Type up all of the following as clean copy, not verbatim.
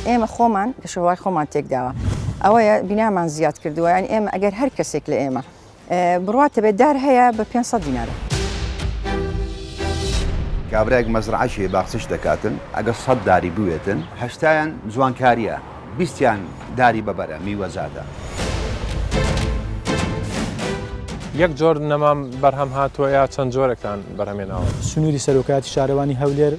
ئێمە خۆمان کەشوهەوای خۆمان تێکداوە ئەوەیە بینامان زیاد کردووە یانی ئێمە ئەگەر هەر کەسێک لە ئێمە بڕواتە بێت دار هەیە بە 500 دینارە. کابرایەک مەزرەعەکی هەیە باخچەش دەکاتن ئەگەر سەت داری بوێتن هەشتایان جوانکاریە بیستیان داری بەبەرە میوەزادە. یەک جۆر نەمام بەرهەم هاتووە یا چەند جۆرێکتان بەرهەمێناوە؟ سنووری سەرۆکایەتی شارەوانی هەولێر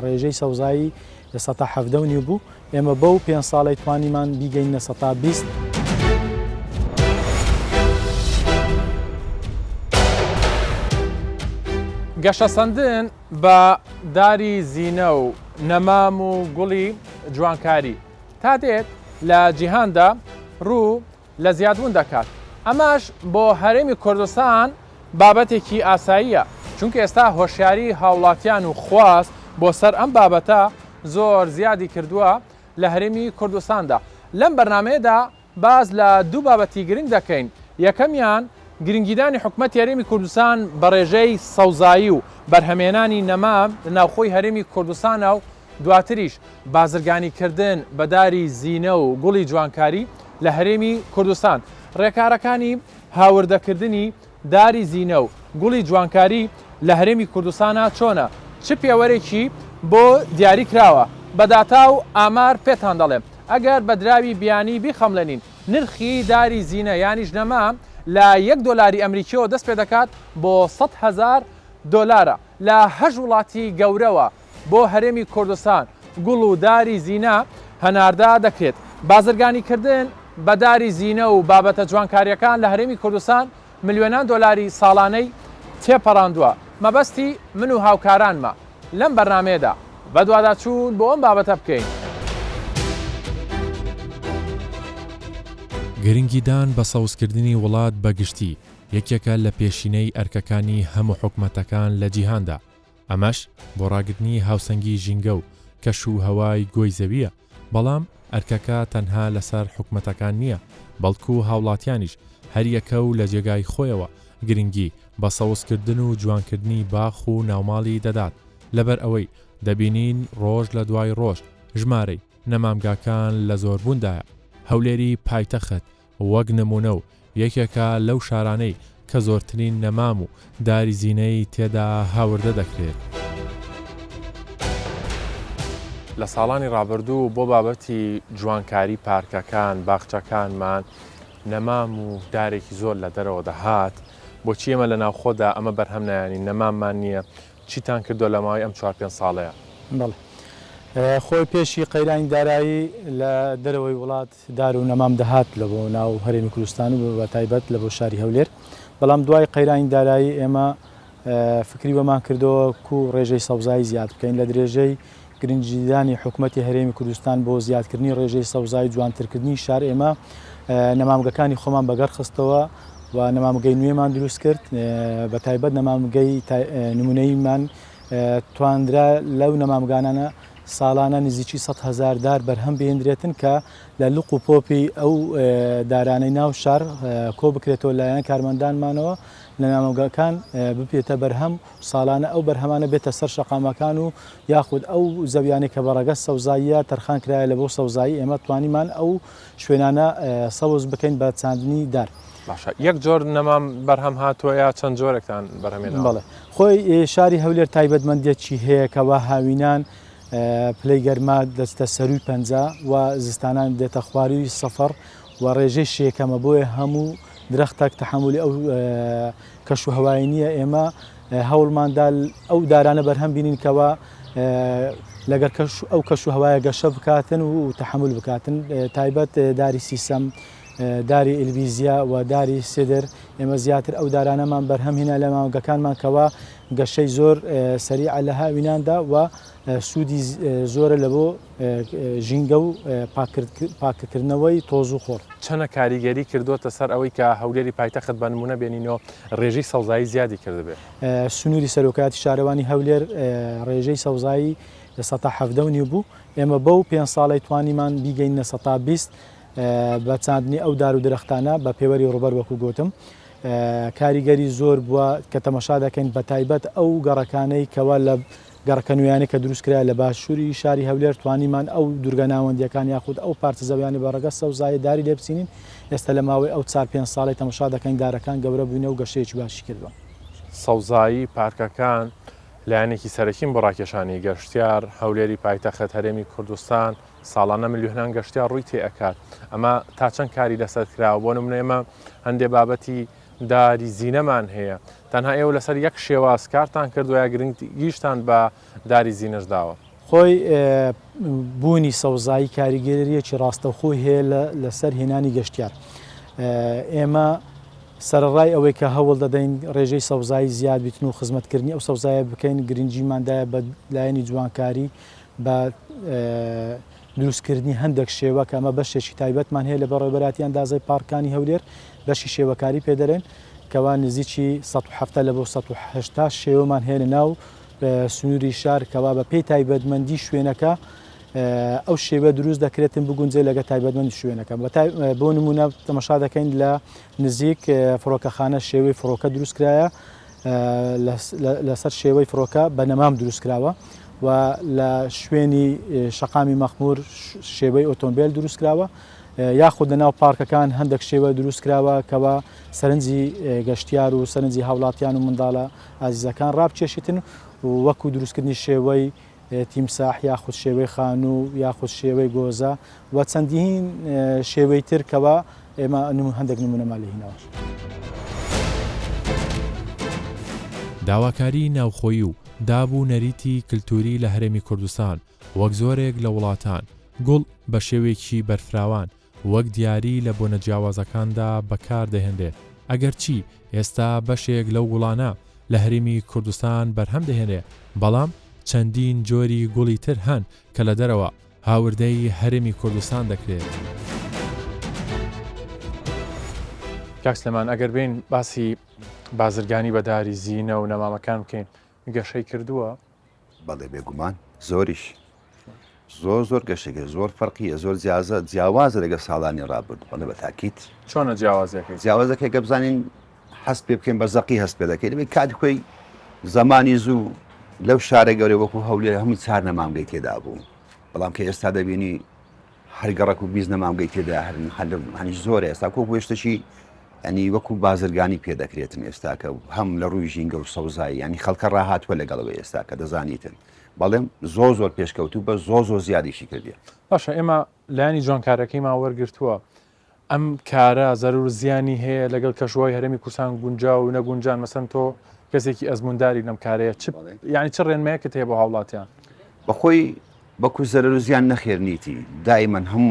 ڕێژەی سەوزایی 17% و نیو بوو، ئێمە بەو پێنج ساڵەی توانیمان بیگەینە 20%. گەشەسەندن بە داری زینە و نەمام و گوڵی جوانکاری تا دێت لە جیهاندا ڕوو لە زیادبوون دەکات، ئەمەش بۆ هەرێمی کوردستان بابەتێکی ئاساییە، چونکە ئێستا هۆشیاری هاوڵاتیان و خواست بۆ سەر ئەم بابەتە زۆر زیادی کردووە لە هەرێمی کوردستاندا. لەم بەرنامەیەدا باس لە دوو بابەتی گرنگ دەکەین، یەکەمیان گرنگیدانی حکومەتی هەرێمی کوردستان بە ڕێژەی سەوزایی و بەرهەمهێنانی نەمام لە ناوخۆی هەرێمی کوردستانە و دواتریش بازرگانیکردن بە داری زینە و گوڵی جوانکاری لە هەرێمی کوردستان، ڕێکارەکانی هاوردەکردنی داری زینە و گوڵی جوانکاری لە هەرێمی کوردستانا چۆنە، چ پێوەرێکی بۆ دیاری کراوە؟ بە داتا و ئامار پێتان دەڵێم، ئەگەر بە دراوی بیانی بیخەمڵێنین، نرخی داری زینە یانیش نەمام لە یەک دۆلاری ئەمریکیەوە دەست پێدەکات بۆ 100,000 دۆلارە لە هەشت وڵاتی گەورەوە. بۆ هەرێمی کوردستان گوڵ و داری زینە هەناردە دەکرێت. بازرگانیکردن بە داری زینە و بابەتە جوانکارییەکان لە هەرێمی کوردستان ملیۆنان دۆلاری ساڵانەی تێپەڕاندووە. مەبەستی من و هاوکارانمە لەم بەرنامەیەدا بەدواداچوون بۆ ئەم بابەتە بکەین. گرنگیدان بە سەوزکردنی وڵات بە گشتی یەکێکە لە پێشینەی ئەرکەکانی هەموو حکومەتەکان لە جیهاندا، ئەمەش بۆ ڕاگرتنی هاوسەنگی ژینگە و کەش و هەوای گۆی زەوییە، بەڵام ئەرکەکە تەنها لەسەر حکومەتەکان نییە، بەڵکو هاوڵاتیانیش هەریەکە و لە جێگای خۆیەوە گرنگی بە سەوزکردن و جوانکردنی باخ و ناوماڵی دەدات، لەبەر ئەوەی دەبینین ڕۆژ لە دوای ڕۆژ ژمارەی نەمامگاکان لە زۆربووندایە، هەولێری پایتەخت وەک نموونە و یەکێکە لەو شارانەی کە زۆرترین نەمام و داری زینەی تێدا هاوردە دەکرێت. لە ساڵانی ڕابردوو بۆ بابەتی جوانکاری پارکەکان، باخچەکانمان نەمام و دارێکی زۆر لە دەرەوە دەهات، بۆچی ئێمە لە ناوخۆدا ئەمە بەرهەم نایەنین، نەماممان نییە، چیتان کردووە لە ماوەی ئەم چوار پێنج ساڵەیا؟ بەڵێ. خۆی پێشی قەیرانی دارایی لە دەرەوەی وڵات دار و نەمام دەهات لە بۆ ناو هەرێمی کوردستان و بە تایبەت لە بۆ شاری هەولێر، بەڵام دوای قەیرانی دارایی ئێمە فکری وەمان کردەوە کو ڕێژەی سەوزایی زیاد بکەین لە درێژەی گرنگیدانی حکومەتی هەرێمی کوردستان بۆ زیادکردنی ڕێژەی سەوزایی جوانترکردنی شار ئێمە نەمامگەکانی خۆمان بەگەڕ خستەوە و نەمامگەی نوێمان دروست کرد بە تایبەت نەمامگەی نمونەییمان توانرا لەو نەمامگانانە ساڵانە نزیکی 100,000 دار بەرهەم بهێندرێتن کە لە لق و پۆپی ئەو دارانەی ناو شار کۆ بکرێتەوە لایەن کارمەندانمانەوە لە نامەگەکان ببێتە بەرهەم ساڵانە ئەو بەرهەمانە بێتە سەر شەقامەکان و یاخود ئەو زەویانەی کە بە ڕەگەز سەوزاییە تەرخان کرایە لە بۆ سەوزایی ئێمە توانیمان ئەو شوێنانە سەوز بکەین بە چاندنی دار. باشە یەک جۆر نەمام بەرهەم هاتووە یا چەند جۆرێکتان بەرهەمێناوە؟ بەڵێ خۆی شاری هەولێر تایبەتمەندیەکی هەیە کەوا هاوینان پلەی گەرما دەچتە سەرووی 50 و زستانان دێتە خوارووی سفر و ڕێژەی شێ کەمە بۆیە هەموو درەختێک تەحەمولی ئەو کەش و هەوای نییە ئێمە هەوڵماندا ئەو دارانە بەرهەم بینین کەوا لەگەر کەش ئەو کەش و هەوایە گەشە بکاتن و تەحەمول بکاتن تایبەت داری سیسەم داری ئیلبیزیا و داری سدر ئێمە زیاتر ئەو دارانەمان بەرهەم هێنا لە ماوەگەکانمان کەوا گەشەی زۆر سەریعە لە هاویناندا و سوودی زۆرە لە بۆ ژینگە و پاککردنەوەی تۆز و خۆڵ. چەنە کاریگەری کردۆتە سەر ئەوەی کە هەولێری پایتەخت بە نموونە بێنینەوە رێژەی سەوزایی زیادی کردبێ؟ سنووری سەرۆکایەتی شارەوانی هەولێر رێژەی سەوزایی 17% و نیو بوو، ئێمە بەو پێنج ساڵەی توانیمان بیگەینە 20% بە چاندنی ئەو دار و درەختانە بە پێوەری ڕووبەر وەکو گوتم کاریگەری زۆر بووە کە تەمەشا دەکەین بە تایبەت ئەو گەڕەکانەی کەوا لە گەڕەکە نوێیانەی کە دروست کرایە لە باشووری شاری هەولێر توانیمان ئەو دورگە ناوەندییەکان یاخود ئەو پارچە زەویانەی بە ڕەگەز سەوزایە داری لێ بچینین، ئێستا لە ماوەی ئەو چار پێنج ساڵەی تەمەشا دەکەین دارەکان گەورە بووینە و گەشەیەکی باشی کردووە. سەوزایی پارکەکان لایەنێکی سەرەکین بۆ ڕاکێشانی گەشتیار، هەولێری پایتەخت، هەرێمی کوردستان ساڵانە ملیۆنان گەشتیار ڕووی تێ ئەکات، ئەمە تا چەند کاری لەسەر کراوە؟ بۆ نمونە ئێمە هەندێ بابەتی داری زینەمان هەیە، تەنها ئێوە لەسەر یەک شێواز کارتان کردووە یا گرنگیشتان بە داری زینەش داوە؟ خۆی بوونی سەوزایی کاریگەرییەکی ڕاستەوخۆی هەیە لەسەر هێنانی گەشتیار. ئێمە سەرەڕای ئەوەی کە هەوڵ دەدەین ڕێژەی سەوزایی زیاد بیتن و خزمەتکردنی ئەو سەوزایە بکەین، گرنگیمان دایە بە لایەنی جوانکاری، بە دروستکردنی هەندێک شێوە کە ئەمە بەشێکی تایبەتمان هەیە لە بەڕێوەبەرایەتی ئەندازەی پارکانی هەولێر، بەشی شێوەکاری پێ دەرێن کەوا نزیکی 170 لە بۆ 180 شێوەمان هەیە لە ناو سنووری شار کەوا بە پێی تایبەتمەندی شوێنەکە ئەو شێوە دروست دەکرێتن بگونجێ لەگە تایبەتمەندی شوێنەکە بۆ نمونە تەمەشا دەکەین لە نزیک فڕۆکەخانە شێوەی فڕۆکە دروست کرایە لەسەر شێوەی فڕۆکە بە نەمام دروست کراوە و لە شوێنی شەقامی مەخمور شێوەی ئۆتۆمبیل دروست کراوە یاخود لە ناو پارکەکان هەندێک شێوە دروست کراوە کەوا سەرنجی گەشتیار و سەرنجی هاوڵاتیان و منداڵە ئازیزەکان ڕابکێشیتن و وەکو دروستکردنی شێوەی تیمساح یاخود شێوەی خانوو یاخود شێوەی گۆزە و چەندین شێوەی تر کەوا ئێمە هەندێک نمونەمان لێ هیناوە. داواکاریی ناوخۆیی و داب و نەریتی کلتوری لە هەرێمی کوردستان وەک زۆرێک لە وڵاتان، گوڵ بە شێوەیەکی بەرفراوان وەک دیاری لە بۆنە جیاوازەکاندا بەکار دەهێنرێت، ئەگەرچی ئێستا بەشێک لەو گوڵانە لە هەرێمی کوردستان بەرهەم دەهێنرێ، بەڵام چەندین جۆری گوڵی تر هەن کە لە دەرەوە هاوردەی هەرێمی کوردستان دەکرێت. کاک سلێمان ئەگەر بێین باسی بازرگانی بە داری زینە و نەمامەکان بکەین گەشەی کردووە؟ بەڵێ بێگومان زۆریش زۆر زۆر گەشەکە زۆر فەرقیە زۆر جیازە جیاوازە لەگە ساڵانی ڕابرد بەڵێ بە تاکیت چۆنە جیاوازەکەی جیاوازەکەی گە بزانین هەست پێ بکەین بە زەقی هەست پێ دەکەین دەبێت کات خۆی زمانی زوو لەو شارە گەورە وەکو هەولێر هەمووی چار نەمامگەی تێدا بوو بەڵام کە ئێستا دەبینی هەر گەڕەک و 20 نەمامگەی تێدا هەر هەنی زۆر ئێستا کۆ شتێکی ئەنی وەکو بازرگانی پێ دەکرێتن ئێستاکە هەم لە ڕووی ژینگە و سەوزایی ینی خەڵکە ڕاهاتوە لەگەڵەوە ئێستا کە دەزانیتن بەڵێم زۆ زۆر پێشکەوتوو بە زۆ زۆ زیادیشی کردیە. باشە ئێمە لایەنی جوانکارەکەیمان وەرگرتووە ئەم کارە زەرور زیانی هەیە لەگەڵ کەشوهەوای هەرێمی کوردستان گونجاو و نەگونجان مەسەن تۆ کەسێکی ئەزمونداری لەم کارەیە چ یعنی چ ڕێنمایەکت هەیە بۆ هاوڵاتیان؟ بەخۆی بەکو زەرەر و زیان نەخێر نیتی دائیمەن هەم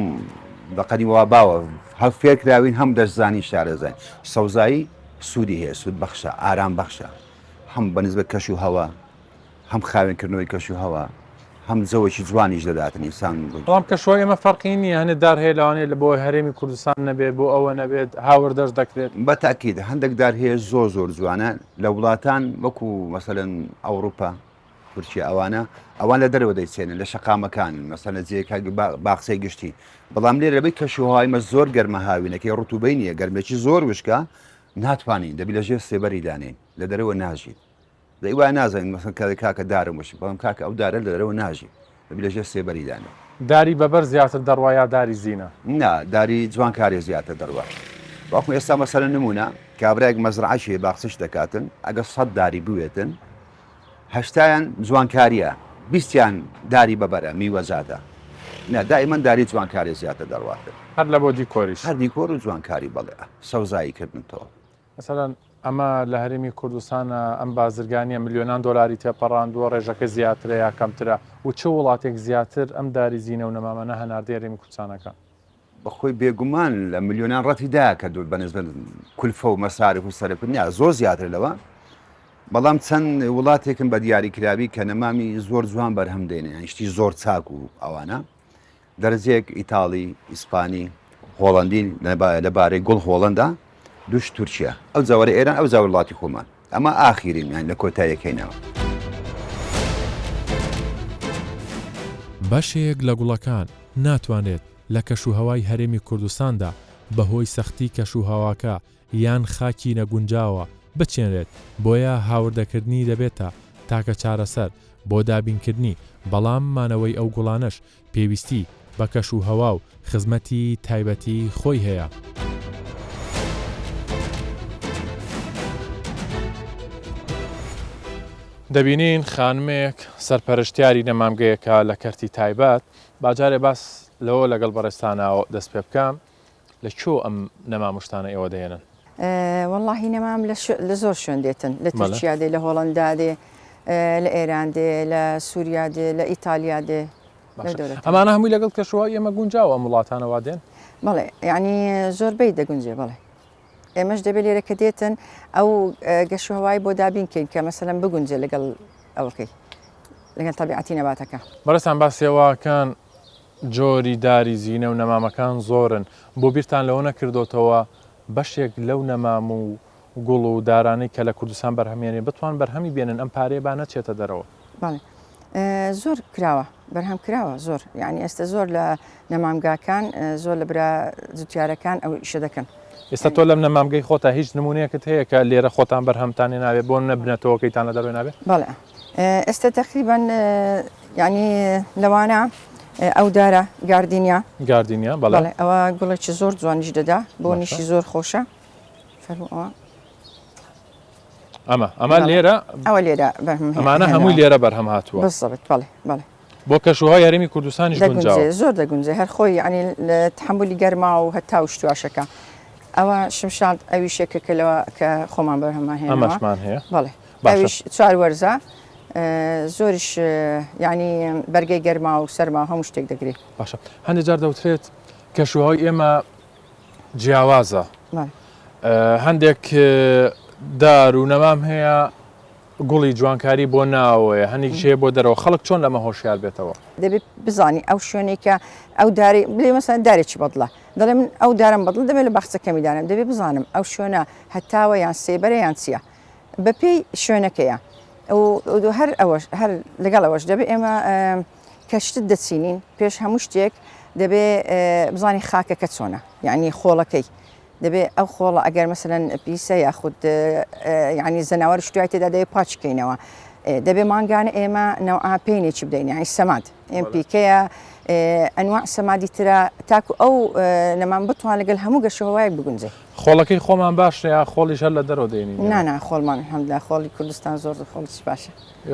بەقەدی وا باوە هەر فێرکراوین هەم دەشزانین شارەزاین سەوزایی سوودی هەیە سوود بەخشە ئارام بەخشە هەم بە نسبەت کەش و هەوا هەم خاوێنکردنەوەی کەش و هەوا هەم جەوەکی جوانیش دەداتن ئینسان بەڵام کەشوهەوای ئێمە فەرقی نییە هەنێ دار هەیە لەوانەیە لە بۆ هەرێمی کوردستان نەبێت بۆ ئەوە نەبێت هاوردەش دەکرێت. بە تاکید هەندێک دار هەیە زۆر زۆر جوانە لە وڵاتان وەکو مەسەلەن ئەوروپا تورکیا ئەوانە ئەوان لە دەرەوە دەیچێنن لە شەقامەکان مەسەلەن لە جێیەکە باخچەی گشتی بەڵام لێرە بەی کەشوهوای مە زۆر گەرمە هاوینەکەی ڕتوبەی نییە گەرمێکی زۆر وشکە ناتوانین دەبی لە ژێر سێبەری دانێین لە دەرەوە ناژیت دەی وایە نازانین مەسەن کە کاکە دارم وشک بەڵام کاکە ئەو دارە لە دەرەوە ناژی دەبی لە ژێر سێبەری دانێ. داری بەبەر زیاتر دەڕوا یا داری زینە؟ نا داری جوانکاری زیاتر دەڕوا بەڵکو ئێستا مەسەلەن نمونە کابرایەک مەزرعەشی هەیە باخچەش دەکاتن ئەگەر سەد داری بوێتن هەشتایان جوانکاریە بیستیان داری بەبەرە میوەزاتە نا دائیمەن داری جوانکاری زیاتر دەڕواتن. هەر لە بۆ دیکۆریش. هەر دیکۆر و جوانکاری بەڵێ سەوزایی کردن تۆ. مەسەلەن ئەمە لە هەرێمی کوردستانە ئەم بازرگانیە ملیۆنان دۆلاری تێپەڕاندووە ڕێژەکە زیاترە یا کەمترە و چ وڵاتێک زیاتر ئەم داری زینە و نەمامانە هەناردەی هەرێمی کوردستان ئەکا؟ بەخۆی بێگومان لە ملیۆنان ڕەتی دا کە دوور بەنسبەت کولفە و مەسارف و سەرف نیا زۆر زیاتر لەوە بەڵام چەند وڵاتێکم بە دیاری کراوی کە نەمامی زۆر جوان بەرهەم دێنێ یان شتی زۆر چاک و ئەوانە دەرەجەیەک ئیتاڵی، ئیسپانی، هۆڵەندی لە بارەی گوڵ هۆڵەندا، دوش تورکیا، ئەوجا وەرە ئێران، ئەوجا وڵاتی خۆمان. ئەمە ئاخیرین یان لە کۆتاییەکەی ناوە. بەشێک لە گوڵەکان ناتوانرێت لە کەشوهەوای هەرێمی کوردستاندا بەهۆی سەختی کەشوهەواکە یان خاکی نەگونجاوە بچێنرێت، بۆیە هاوردەکردنی دەبێتە تاکە چارەسەر. بۆ دابینکردنی، بەڵام مانەوەی ئەو گوڵانەش پێویستی بە کەش و هەوا و خزمەتی تایبەتی خۆی هەیە. دەبینین خانمێک سەرپەرشتیاری نەمامگەیەکە لە کەرتی تایبەت، با جارێ باس لەوە لەگەڵ بەڕێزتانا دەست پێ بکەم، لە کوێوە ئەم نەمام و شتانە ئێوە دەهێنن؟ وەڵاهی نەمام لە زۆر شوێن دێتن، لە تورکیا دێ، لە هۆڵەندا دێ، لە ئێران دێ، لە سووریا دێ، لە ئیتالیا دێ. ئەمانە هەمووی لەگەڵ کەشوهەوای ئێمە گونجاوە ئەم وڵاتانە وا دێن؟ بەڵێ یعنی زۆربەی دەگونجێ بەڵێ. ئێمەش دەبێت لێرە کە دێتن ئەو گەشوهەوای بۆ دابین کەین کە مەسەلەن بگونجێ لەگەڵ ئەوەکەی لەگەڵ تەبیعەتی نەباتەکە. بەڕێزتان باسی ئەوە ئەکەن جۆری داری زینە و نەمامەکان زۆرن، بۆ بیرتان لەوە نەکردۆتەوە بەشێک لەو نەمام و گوڵ و دارانەی کە لە کوردستان بەرهەمێنێ بتوان بەرهەمی بێنن ئەم پارەیە با نەچێتە دەرەوە؟ بەڵێ زۆر کراوە بەرهەم کراوە زۆر یعنی ئێستا زۆر لە نەمامگاکان زۆر لە برا جوتیارەکان ئەو ئیشە دەکەن. ئێستا تۆ لەم نەمامگەی خۆتا هیچ نمونەیەکت هەیە کە لێرە خۆتان بەرهەمتان هێنابێ بۆ نمونە بنەتەوەکەیتان لە دەرەوە هێنابێ؟ بەڵێ ئێستا تەقریبەن یعنی لەوانە ئەو دارە گاردینیا. گاردینیا بەڵێ. بەڵێ ئەوە گوڵێکی زۆر جوانیش دەدا بۆنیشی زۆر خۆشە. فەرموو ئەوە. ئەمە ئەمە لێرە ئەوە لێرە بەرهەم ئەمانە هەمووی لێرە بەرهەم هاتووە. بالضبط بەڵێ بەڵێ. بۆ کەشوهەوای هەرێمی کوردستانیش گونجاوە. زۆر دەگونجێ هەر خۆی یعنی تحملی گەرما و هەتا و شتواشەکە ئەوە شمشاد ئەویشێکە کە لەوە کە خۆمان بەرهەممان هێناوە. ئەمەشمان هەیە. بەڵێ ئەویش چوار وەرزە زۆریش یعنی بەرگەی گەرما و سەرما و هەموو شتێک دەگرێت. باشە هەندێک جار دەوترێت کەشوهەوای ئێمە جیاوازە هەندێک دار و نەمام هەیە گوڵی جوانکاری بۆ ناوەیە هەنێکیش هەیە بۆ دەرەوە خەڵک چۆن لەمە هۆشیار بێتەوە؟ دەبێت بزانی ئەو شوێنەی کە ئەو دارەی بلێ مەسەلەن دارێکی بەدڵە دەڵێ من ئەو دارەم بەدڵ دەبێت لە باخچەکەمی دانێم دەبێت بزانم ئەو شوێنە هەتاوە یان سێبەرە یان چییە بەپێی شوێنەکەیە و هەر ئەوەش هەر لەگەڵ ئەوەش دەبێت ئێمە کە شتت دەچینین پێش هەموو شتێک دەبێ بزانی خاکەکە چۆنە یعنی خۆڵەکەی دەبێ ئەو خۆڵە ئەگەر مەسەلەن پیسە یاخود یعنی زەناوەر شتوای تێدا دەبێ پاچکەینەوە دەبێ مانگانە ئێمە نەوعا پێینێکی بدەین یعنی سەماد ئێم پیکەیە ئەنواع سەمادی ترە تاکو ئەو نەمان بتوان لەگەل هەموو گەشەهەوایەک بگونجێ. خۆڵەکەی خۆمان باشە یا خۆڵیش هەر لە دەرەوە دێنین؟ نا نا خۆڵمان الحمدللە خۆڵی کوردستان زۆر خۆڵیش باشە.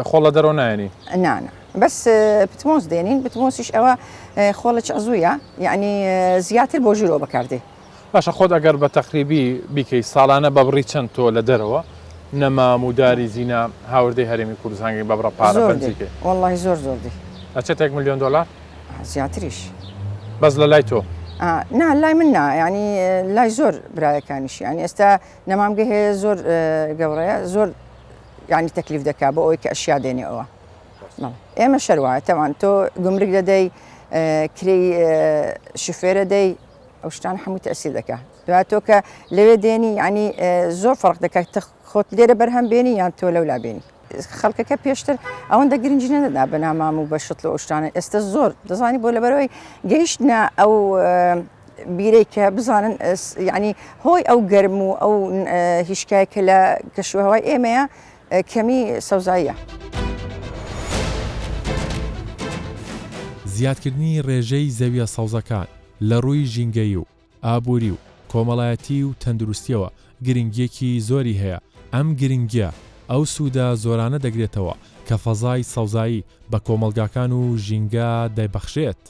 خۆڵ لە دەرەوە نایەنی؟ نا نا بەس پتمۆس دێنین پتمۆسیش ئەوە خۆڵێکی عزویە یعنی زیاتر بۆ ژوورەوە بەکاردێ. باشە خۆت ئەگەر بە تەقریبی بیکەی ساڵانە بە بڕی چەند تۆ لە دەرەوە نەمام و داری زینە هاوردەی هەرێمی کوردستان کەی بە بڕە پارە زۆر دێ بەنجی کەی؟ وەڵڵاهی زۆر زۆر دێ. ئەچێتە یەک ملیۆن دۆلار؟ زیاتریش. بەس لە لای تۆ؟ نا لای من نا یعنی لای زۆر برایەکانیش یعنی ئێستا نەمامگە هەیە زۆر گەورەیە زۆر یعنی تەکلیف دەکا بۆ ئەوەی کە ئەشیا دێنێ ئەوە ئێمە شەروایە تەوان تۆ گومرگ دەدەی کرێی شوفێرە دەی ئەو شتان هەموو تەسیر دەکا دوای تۆ کە لەوێ دێنی ینی زۆر فەرق دەکات تە خۆت لێرە بەرهەم بێنی یان تۆ لەولا بێنی خەڵکەکە پێشتر ئەوەندە گرنگی نەدەدا بە نامام و بە شتل و شتانە ئێستا زۆر دەزانی بۆ لەبەرەوەی گەیشتە ئەو بیرەی کە بزانن یعنی هۆی ئەو گەرم و ئەو هیشکای کە لە کەشوهەوای ئێمەیە کەمی سەوزاییە. زیادکردنی ڕێژەی زەویە سەوزەکان لە ڕووی ژینگەیی و ئابووری و کۆمەڵایەتی و تەندروستییەوە گرنگییەکی زۆری هەیە، ئەم گرنگییە ئەو سوودە زۆرانە دەگرێتەوە کە فەزای سەوزایی بە کۆمەڵگاکان و ژینگە دەبەخشێت.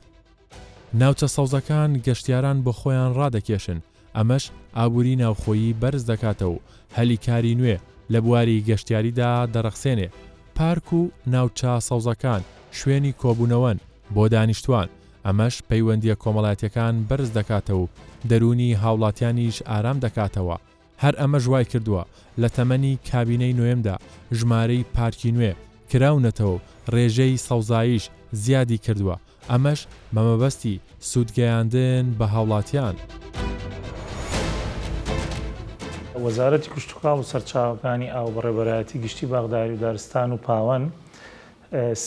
ناوچە سەوزەکان گەشتیاران بۆ خۆیان ڕادەکێشن، ئەمەش ئابووری ناوخۆیی بەرز دەکاتەوە و هەلی کاری نوێ لە بواری گەشتیاریدا دەڕەخسێنێ. پارک و ناوچە سەوزەکان شوێنی کۆبوونەوەن بۆ دانیشتووان، ئەمەش پەیوەندییە کۆمەڵایەتییەکان بەرز دەکاتەوە و دەروونی هاوڵاتیانیش ئارام دەکاتەوە. هەر ئەمەش وایکردووە لە تەمەنی کابینەی نۆیەمدا ژمارەی پارکی نوێ کراونەتەوە و رێژەی سەوزاییش زیادی کردووە، ئەمەش بە مەبەستی سوودگەیاندن بە هاوڵاتیان. وەزارەتی کشتوکاڵ و سەرچاوەکانی ئاو، بەڕێوەبەرایەتی گشتی باخداری و دارستان و پاوەن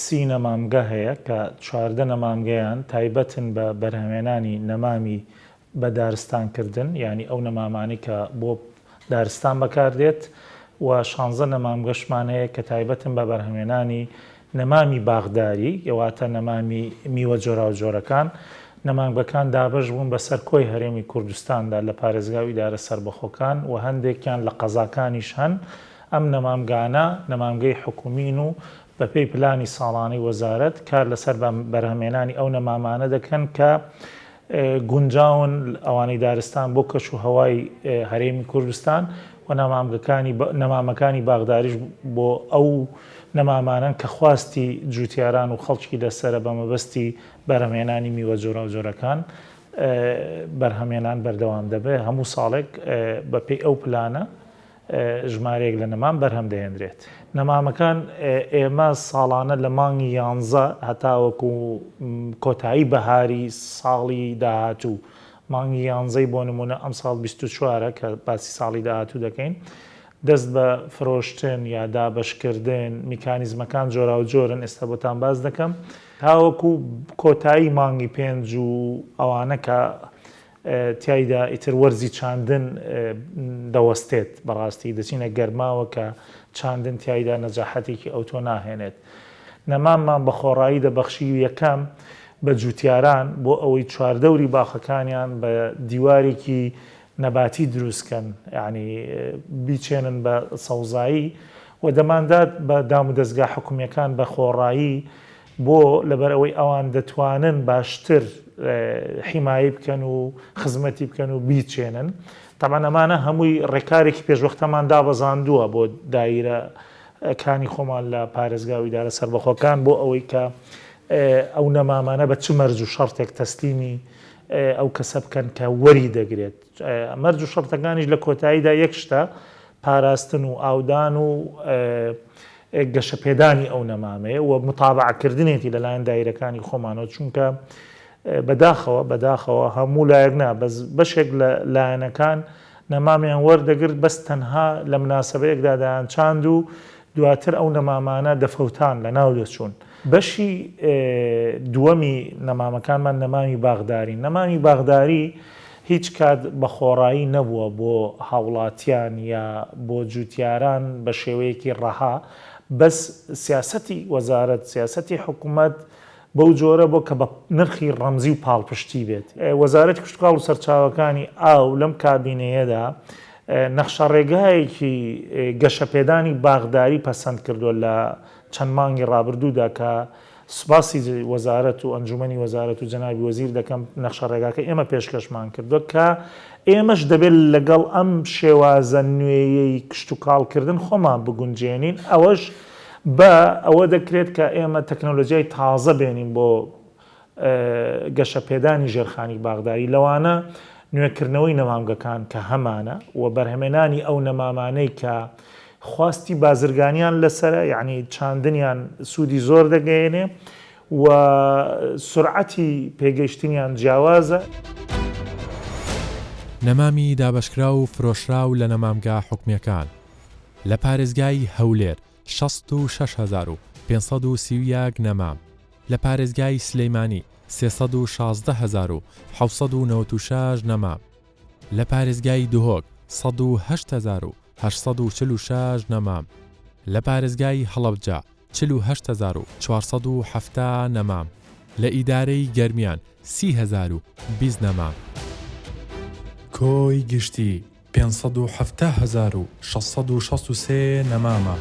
سی نەمامگە هەیە کە 14 نەمامگەیان تایبەتن بە بەرهەمێنانی نەمامی بە دارستان کردن یانی ئەو نەمامانەی کە بۆ دارستان بەکاردێت و شانزە نەمامگەشمان هەیە کە تایبەتن بە بەرهەمێنانی نەمامی باخداری، واتە نەمامی میوە جۆراوجۆرەکان، نەمامگەکان دابەش بوون بەسەر کۆی هەرێمی کوردستاندا لە پارێزگا و ئیدارە سەربەخۆکان و هەندێکیان لە قەزاکانیش هەن، ئەم نەمامگانە نەمامگەی حکومین و بەپێی پلانی ساڵانەی وەزارەت کار لەسەر بەرهەمهێنانی ئەو نەمامانە دەکەن کە گونجاون ئەوانەی دارستان بۆ کەش و هەوای هەرێمی کوردستان و نەمامگەکانی نەمامەکانی باخداریش بۆ ئەو نەمامانەن کە خواستی جوتیاران و خەڵکی لەسەرە بە مەبەستی بەرهەمهێنانی میوە جۆراوجۆرەکان بەرهەمهێنان بەردەوام دەبێت هەموو ساڵێک بەپێی ئەو پلانە ژمارەیەک لە نەمام بەرهەم دەهێنرێت. نەمامەکان ئێمە ساڵانە لە مانگی یانزە هەتاوەکو کۆتایی بەهاری ساڵی داهاتوو، مانگی یانزەی بۆ نموونە ئەمساڵ 24 ە کە باسی ساڵی داهاتوو دەکەین، دەست بە فرۆشتن یا دابەشکردن، میکانیزمەکان جۆراوجۆرن ئێستا بۆتان باس دەکەم، تاوەکو کۆتایی مانگی پێنج و ئەوانە کە تیایدا ئیتر وەرزی چاندن دەوەستێت، بەڕاستی دەچینە گەرماوە کە چاندن تیایدا نەجاحەتێکی ئەوتۆ ناهێنێت. نەماممان بە خۆڕایی دەبەخشی یەکەم بە جوتیاران بۆ ئەوەی چواردەوری باخەکانیان بە دیوارێکی نەباتی دروست کەن یانی بیچێنن بە سەوزایی و دەماندات بە دامودەزگا حکومییەکان بە خۆڕایی بۆ؟ لەبەرئەوەی ئەوان دەتوانن باشتر حیمایەی بکەن و خزمەتی بکەن و بیچێنن. تەبعەن ئەمانە هەمووی ڕێکارێکی پێشوەختەمان دابەزاندووە بۆ دایرە کانی خۆمان لە پارێزگا و ئیدارە سەربەخۆکان بۆ ئەوەی کە ئەو نەمامانە بە چ مەرج و شەرتێک تەسلیمی ئەو کەسە بکەن کە وەری دەگرێت. مەرج و شەرتەکانیش لە کۆتاییدا یەک شتە، پاراستن و ئاودان و گەشەپێدانی ئەو نەمامەیە و متابەعەکردنێتی لەلایەن دایرەکانی خۆمانەوە، چونکە بەداخەوە بەداخەوە هەموو لایەک نا بەس بەشێک لە لایەنەکان نەمامیان وەردەگرت بەس تەنها لە مناسەبەیەکدا دەیانچاند و دواتر ئەو نەمامانە دەفەوتان لەناو دەچوون. بەشی دووەمی نەمامەکانمان نەمامی باخدارین، نەمامی باخداری هیچ کات بە خۆڕایی نەبووە بۆ هاوڵاتیان یا بۆ جوتیاران بە شێوەیەکی ڕەها، بەس سیاسەتی وەزارەت، سیاسەتی حکومەت بەو جۆرە بۆ کە بە نرخی ڕەمزی و پاڵپشتی بێت. وەزارەتی کشتوکاڵ و سەرچاوەکانی ئاو لەم کابینەیەدا نەخشەڕێگایەکی گەشەپێدانی باخداری پەسەند کردووە لە چەند مانگی ڕابردوودا کە سوپاسی وەزارەت و ئەنجومەنی وەزارەت و جەنابی وەزیر دەکەم نەخشەڕێگاکەی ئێمە پێشکەشمان کردووە کە ئێمەش دەبێت لەگەڵ ئەم شێوازە نوێیەی کشتوکاڵکردن خۆمان بگونجێنین ئەوەش بە ئەوە دەکرێت کە ئێمە تەکنەلۆجیای تازە بێنین بۆ گەشەپێدانی ژێرخانی باخداری، لەوانە نوێکردنەوەی نەمامگەکان کە هەمانە و بەرهەمێنانی ئەو نەمامانەی کە خواستی بازرگانیان لەسەرە، یەعنی چاندنیان سوودی زۆر دەگەیەنێ و سورعەتی پێگەیشتنیان جیاوازە. نەمامی دابەشکراو و فرۆشراو لە نەمامگە حکومییەکان لە پارێزگای هەولێر 66531 نەمام، لە پارێزگای سلیمانی 316796 نەمام، لە پارێزگای دهۆک 108846 نەمام، لە پارێزگای هەڵەبجە 48470 نەمام، لە ئیدارەی گەرمیان 30020 نەمام. کۆی گشتی 570663 نەمامە.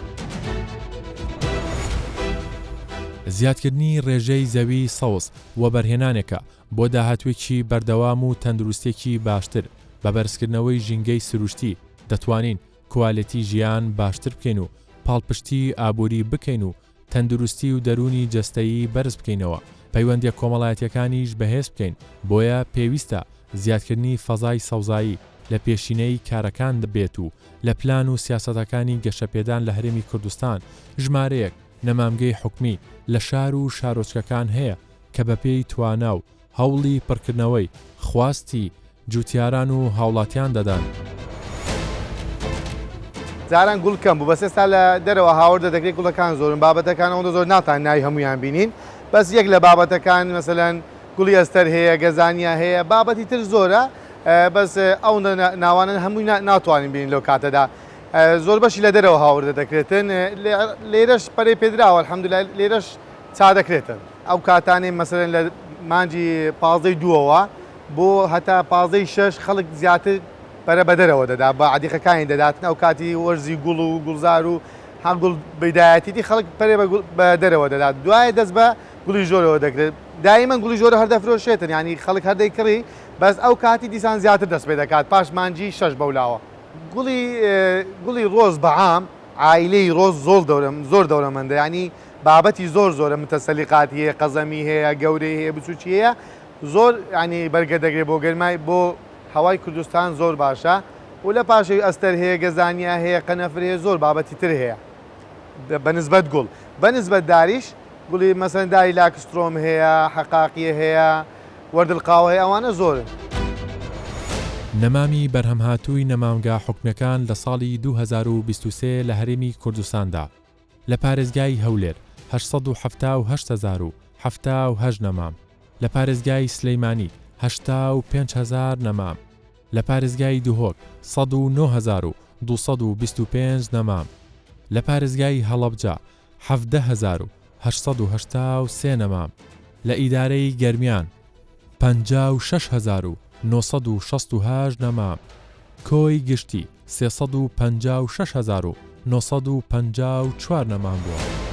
زیادکردنی ڕێژەی زەوی سەوز وەبەرهێنانێکە بۆ داهاتووێکی بەردەوام و تەندروستییەکی باشتر، بە بەرزکردنەوەی ژینگەی سروشتی دەتوانین کوالێتی ژیان باشتر بکەین و پاڵپشتی ئابووری بکەین و تەندروستی و دەروونی جەستەیی بەرز بکەینەوە، پەیوەندیە کۆمەڵایەتیەکانیش بەهێز بکەین، بۆیە پێویستە زیادکردنی فەزای سەوزایی لە پێشینەی کارەکان بێت و لە پلان و سیاسەتەکانی گەشەپێدان لە هەرێمی کوردستان ژمارەیەک نەمامگەی حکومی لە شار و شارۆچکەکان هەیە کە بەپێی توانا و هەوڵی پڕکردنەوەی خواستی جوتیاران و هاوڵاتیان دەدەن. جاران گوڵ کەم بوو بەس ئێستا لە دەرەوە هاوردە دەکرێت گوڵەکان زۆرن بابەتەکان ئەوەندە زۆر ناتان ناوی هەموویان بینین بەس یەک لە بابەتەکان مەسەلەن گوڵی ئەستەر هەیە گەزانیا هەیە بابەتی تر زۆرە بەس ئەوەندە ناوانە هەمووی ناتوانین بینین لەو کاتەدا. زۆر بەشی لە دەرەوە هاوردە دەکرێتن لێرەش پەرەی پێدراوە الحمدلله لێرەش چا دەکرێتن ئەو کاتانەی مەسەلەن لە مانگی پازدەی دووەوە بۆ هەتا پازدەی شەش خەڵک زیاتر پەرە بە دەرەوە دەدا بە عەدیقەکانی دەداتن ئەو کاتی وەرزی گوڵ و گوڵزار و ها گوڵ بیدایەتیتی خەڵک پەرێ بە دەرەوە دەدات دوایە دەست بە گوڵی ژۆرەوە دەکرێت دایمەن گوڵی ژۆرە هەر دەفرۆشێتن یانی خەڵک هەر دەیکڕی بەس ئەو کاتی دیسان زیاتر دەست پێ دەکات پاش مانگی شەش بەولاوە. گوڵی گوڵی ڕۆز بە عام عایلەی ڕۆز زۆر دەورە زۆر دەورەمەندە یانی بابەتی زۆر زۆرە متەسەلیقاتی هەیە قەزەمی هەیە گەورەی هەیە بچوکی هەیە زۆر ینی بەرگە دەگرێت بۆ گەرمای بۆ هەوای کوردستان زۆر باشە و لە پاشەوی ئەستەر هەیە گەزانیا هەیە قەنەفر هەیە زۆر بابەتی تر هەیە بە نسبەت گوڵ بە نسبەت داریش گوڵی مەسەن داری لاکسترۆم هەیە حەقاقیە هەیە وەردلقاوە هەیە ئەوانە زۆرن. نەمامی بەرهەمهاتووی نەمامگا حکومیەکان لە ساڵی 2023 لە هەرێمی کوردستاندا لە پارێزگای هەولێر 878,078 نەمام، لە پارێزگای سلیمانی 85 هەزار نەمام، لە پارێزگای دهۆک 109,225 نەمام، لە پارێزگای هەڵەبجە 17,883 نەمام، لە ئیدارەی گەرمیان 56,968 نەمام، کۆی گشتی 356,954 نەمام بووە.